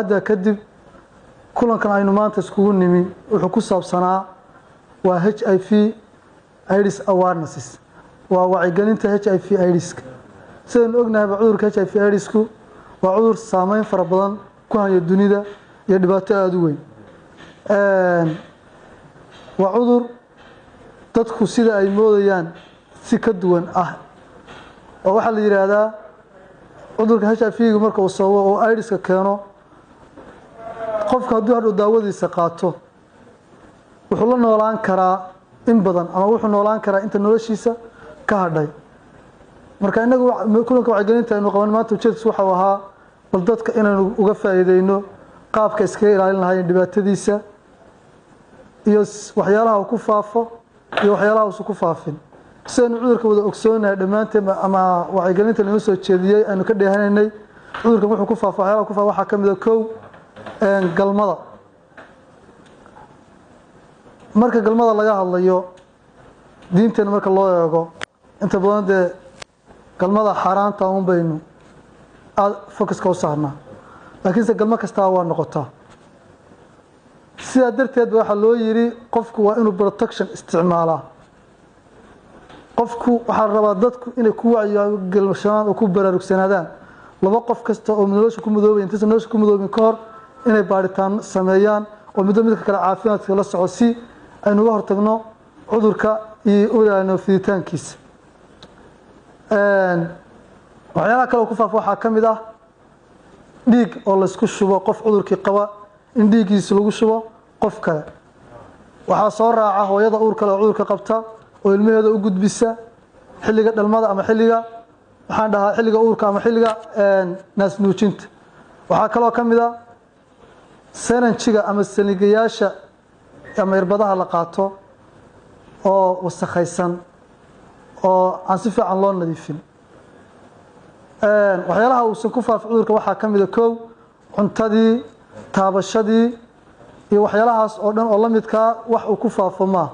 Hadda kadib kulankan aynu maanta iskugu nimi wuxuu ku saabsanaa waa HIV AIDS awareness, waa wacyigelinta HIV AIDS-ka. Sidaynu ognahayba, cudurka HIV AIDS-ku waa cudur saameyn fara badan ku haya dunida iyo dhibaato aada u weyn. Waa cudur dadku sida ay moodayaan si ka duwan ah, oo waxaa la yidhaahdaa cudurka HIV-gu marka uu sababo oo AIDS-ka keeno, qofku hadduu hadhow daawadiisa qaato wuxuu la noolaan karaa in badan ama wuxuu noolaan karaa inta noloshiisa ka hadhay. Marka innagu kulanka wacyigelinta aynu qaban maanta ujeedkiis waxau ahaa bal dadka inaynu uga faa'iideyno qaabka iskaga ilaalin lahaayeen dhibaatadiisa iyo waxyaalaha uu ku faafo iyo waxyaalaha uusan ku faafin. Sidaynu cudurka wada ogsoonahay dhammaanteen ama wacyigelinta lainoo soo jeediyey aynu ka dheehanaynay, cudurkan wuxuu ku faafo, waxyaalaha ku faafo waxaa ka mid a kow, galmada. Marka galmada laga hadlayo, diinteena marka loo eego, inta badan dee galmada xaaraanta un baynu aada focuska u saarnaa, laakiinse galmo kastaa waa noqotaa. Sidaa darteed ba waxaa loo yidhi qofku waa inuu protection isticmaalaa. Qofku waxaa la rabaa dadku inay ku wacyigelsadaan oo ku baraarugsanaadaan laba qof kasta oo nolosha ku midoobay intaysan nolosha ku midoobin ka hor inay baadhitaan sameeyaan oo middo midka kale caafimaadka la soco, si aynu uga hortagno cudurka iyo u ilaalino fiditaankiisa. Waxyaalaha kale oo ku faafa waxaa ka mid ah dhiig oo laysku shubo, qof cudurkii qaba in dhiiggiisa lagu shubo qof kale. Waxaa soo raaca hooyada uur kale oo cudurka qabta oo ilmaheeda u gudbisa xilliga dhalmada ama xilliga, waxaan dhahaa, xilliga uurka ama xilliga naasnuujinta. Waxaa kaloo ka mid a syringe-ga ama saligayaasha ama irbadaha la qaato oo wasakhaysan oo aan si fiican loo nadiifin. Waxyaalaha uusan ku faafin cudurka waxaa ka mid a kow, cuntadii, taabashadii iyo waxyaalahaas oo dhan oo la midkaa wax uu ku faafo maaha.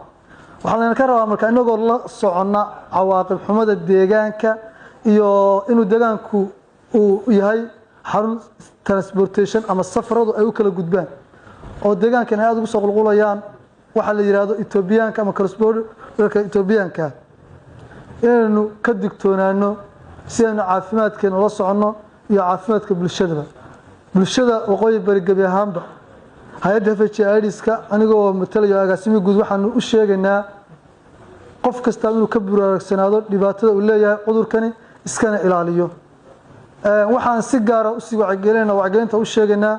Waxaa layna ka rabaa marka, inagoo la soconna cawaaqib xumada deegaanka iyo inuu deegaanku uu yahay xarun transportation ama safaradu ay u kala gudbaan oo deegaankan ay aada ugu soo qulqulayaan, waxaa la yidhaahdo Etoobiyaanka ama cross-borderka Etoobiyaanka, inaynu ka digtoonaano si aynu caafimaadkeena ula soconno iyo caafimaadka bulshadaba, bulshada Waqooyi Bari gebi ahaanba. Hay-adda FH AIDS-ka anigoo matalayo agaasimii guud, waxaanu u sheegaynaa qof kasta inuu ka buraarugsanaado dhibaatada uu leeyahay cudurkani, iskana ilaaliyo. Waxaan si gaara usii wacyigelinayna, wacyigelinta u sheegaynaa